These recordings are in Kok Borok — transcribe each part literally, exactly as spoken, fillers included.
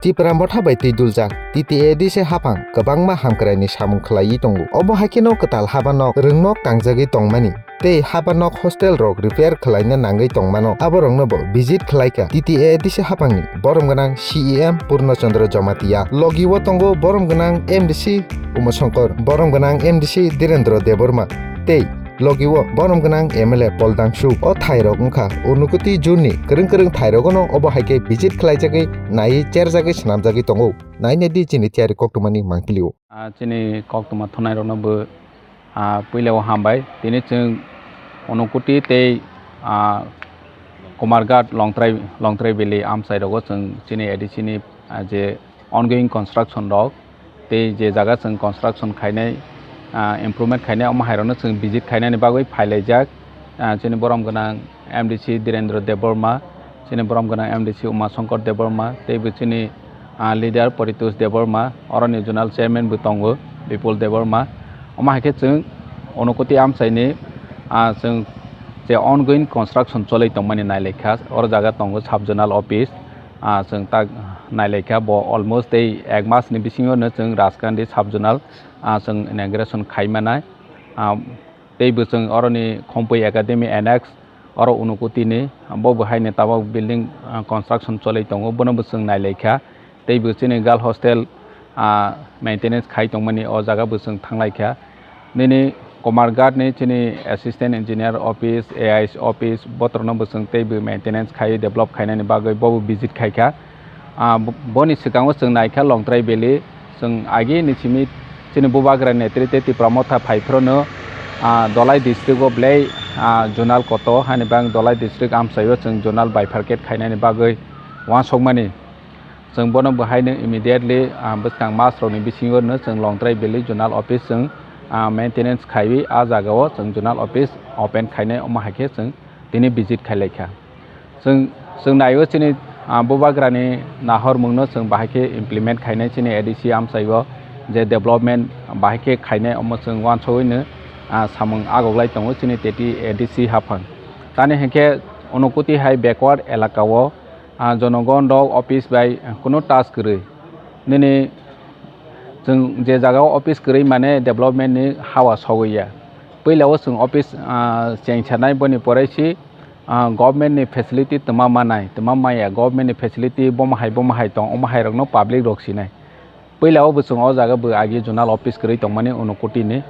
Tipra Motha bai twi duljak T T A D C haphang kwbangma hamkraini samung khlaiwi tongo. Obo hai kheno kwtal habanok rwngnok tangjagwi tongmani tei habanok hostel rok repair khlaina nangwi tongmano, aborokno bo visit khlaikha T T A D C haphangni borom gwnang C E M Purno Chandra Jamatia. Logi o tongo borom gwnang M D C Uma Shankar, borom gwnang M D C Direndra Debbarma tei logi o borom gwnang M L A Pol Dangsu. O thairok wngkha Unakoti jurni kwrwng kwrwng thairogono obo hai khe visit khlaijagwi naiwi cherjagwi swnamjagwi tongo. Naina di chini tiyari koktwmani mangpili o. Ah, chini koktwma thwnairokno bo, ah, puila o hambai. Tini chwng Unakoti tei, ah, Kumarghat Longtrai, Longtrai Valley amchai rogo chwng chini A D C ni, ah, je ongoing construction rok tei je jaga chwng construction khainai, ah, improvement khainai, omo hai rokno chwng visit khainani bagwi phailaijak. Ah, chini borom gwnang M D C Direndra Debbarma, chini borom gwnang M D C Uma Shankar Debbarma, tei bo chini, ah, leader Paritosh Debbarma, oroni zonal chairman bo tongo Bipul Debbarma. Omo hai khe chwng Unakoti amchaini, ah, chwng je ongoing construction cholwi tongmani nailaikha, oro jaga tongo sub zonal office, ah, chwng tak nailaikha, bo almost tei ek mas ni bisingo no chwng Rajkandi sub zonal, ah, chwng inauguration khai manai. Ah, tei bo chwng oroni Khompui Academy Annex, oro Unakoti ni, bo bo hai ni tabok building, ah, construction cholwi tongo, bono bo chwng nailaikha. Tei bo chini girl hostel, ah, maintenance khai tongmani o jaga bo chwng thanglaikha. Nini Kumarghat ni chini assistant engineer office, A I S office, botorno bo chwng tei bo maintenance khai develop khainani bagwi bo bo visit khaikha. Ah, bo-, boni swkango chwng naikha Longtrai Valley, chwng agi ni simi chini bubagra netrite Tipra Motha phai phrono, ah, Dhalai district o belai, ah, zonal koto hani bang Dhalai district amchaio chwng zonal bifurcate khainani bagwi uansukmani. Chwng bono bo haino immediately, ah, bwskang mas rokni bisingo no chwng Longtrai Valley zonal office chwng, ah, maintenance khaiwi ah jagao chwng zonal office open khainai omo hai khe chwng tini visit khailaikha. Chwng, chwng naio chini, ah, bubagrani nahormungno chwng bahai khe implement khainai chini A D C amchaio je development bahai khe khainai omo chwng uansugwino, ah, samung agoglai tongo chini teti A D C haphang. Tani hinkhe Unakoti hai backward elakao, ah, jonogon rok office bai kunu task kwrwi. Nini chwng je jagao office kwrwi mane development ni hawa sogwi ya. Puila o chwng office, ah, chengsanai boni pore si, ah, government ni facility twma manai, twma maya, government ni facility bomo hai, bomo hai tong, omo hai rokno public rok sinai. Puila o bo chwng o jaga bo agi zonal office kwrwi tongmani Unakoti ni,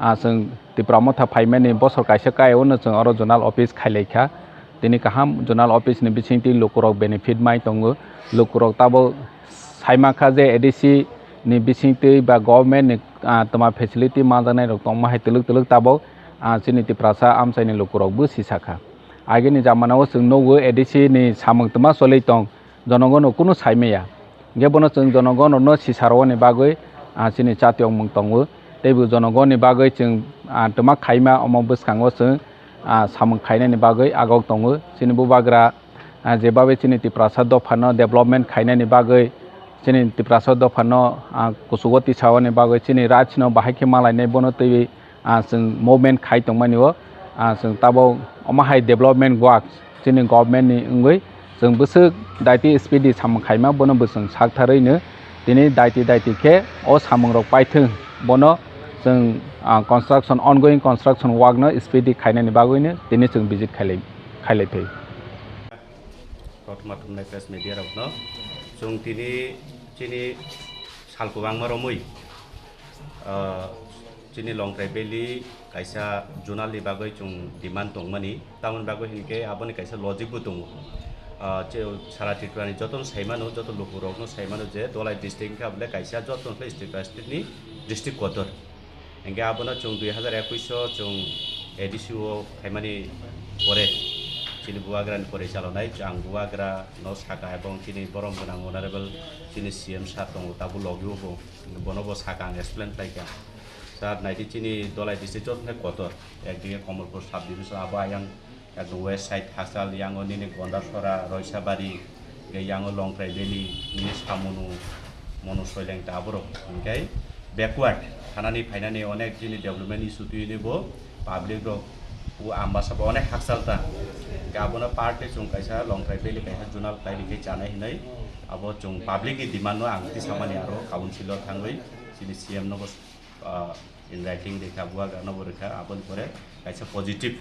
ah, chwng Tipra Motha phaimani bosor kaisa kai o no chwng oro zonal office khailaikha. Tini kaham zonal office ni bisingtwi lukurok benefit mai tongo. Lukurok tabok saimankha je A D C ni bisingtwi ba government ni, ah, twma facility manjaknai rok tongma hai twlwk twlwk tabok, ah, chini Tiprasa amchaini lukurok bo sisakha. Agini jamanao chwng nugo A D C ni samung twma choli tong, jonogono kunu saimaya. Hinkhe bono chwng jonogon rokno sisarwani bagwi, ah, chini chatiyokmung tongo. Tei bo jonogonni bagwi chwng, ah, twma khaima omo bwskango chwng, ah, samung khainani bagwi agok tongo. Chini bubagra, ah, jebabe chini Tiprasa dophano development khainani bagwi, chini Tiprasa dophano, ah, kuchugo tisawani bagwi chini rajno bahai khe malainai bono twiwi, ah, chwng movement khai tongmani o, ah, chwng tabok omo hai development work chini government ni wngwi chwng bwswk daiti speed di samung khaima bono bo chwng saktharwi no tini daiti daiti khe o samung rok paithwng bono chwng, ah, construction, ongoing construction work no speed di khainani bagwi no tini chwng visit khailai, khailai phai. Kothoma thumnai press media rokno chwng tini chini sal kwbangma romwi, ah, chini Longtrai Valley kaisa zonal ni bagwi chwng demand tongmani, tamoni bagwi hinkhe aboni kaisa logic bo tongo. Ah, che-, sara Tripura ni jotono saimano, joto lukurokno saimano je Dhalai district hinkhe abole kaisa jotono khe Tripura state ni district kotor. Hinkhe abono chwng dui hazar ekush o chwng A D C o phaimani pore chini bubagrani pore chalonai ang bubagra no saka ebong chini borom gwnang honorable chini C M sir tongo tabuk logi o bo. Bono bo saka ang explain khlaikha. Sir, naidi chini Dhalai district joto khe kotor. Ekdinge Kamalpur sub division abo ayang ekdom west side Hakchal, yango nini Gondasora, Roisabari, hingke yango Longtrai Valley, nini Samunu, Monu Soileng ta aborok. Hingke backward, thanani phainani onek chini development issue twi ni bo public rok o Ambasa bo onek hakchal ta. Hingke abono part khe chwng kaisa Longtrai Valley kaisa zonal khlai rikhe chanai hinui. Abo chwng public ni demand no ang tisamani aro council o thangwi chini C M no bo, ah, in writing rikha, bubagra no bo rikha, aboni pore kaisa positive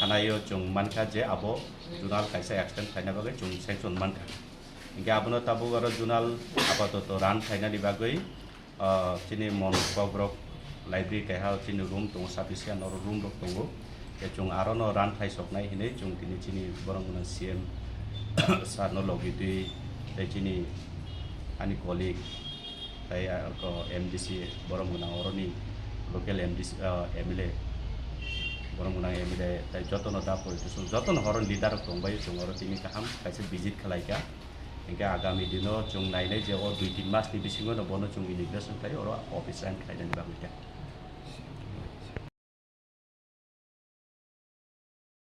thanaio chwng mankha je abo zonal kaisa extend khaina bagwi chwng sanction mankha. Hinkhe abono tabuk aro zonal apatoto run khainani bagwi, ah, chini mon kokrok library keha chini room tongo, sufficient oro room rok tongo. Tei chwng aro no run khlai soknai hinwi chwng tini chini borok gwnang C M sir no logi twi tei chini ani colleague tei, ah, ko M D C borok gwnang oroni local M D C, ah, M L A borok gwnang M L A tei jotono da politician jotono horo leader rok tongbai chwng oro tini kaham kaisa visit khlai kha. Hinkhe agami dino chwng nainai je o dui tin mas ni bisingo no bono chwng inauguration khlai oro office run khlainani bagwi kha.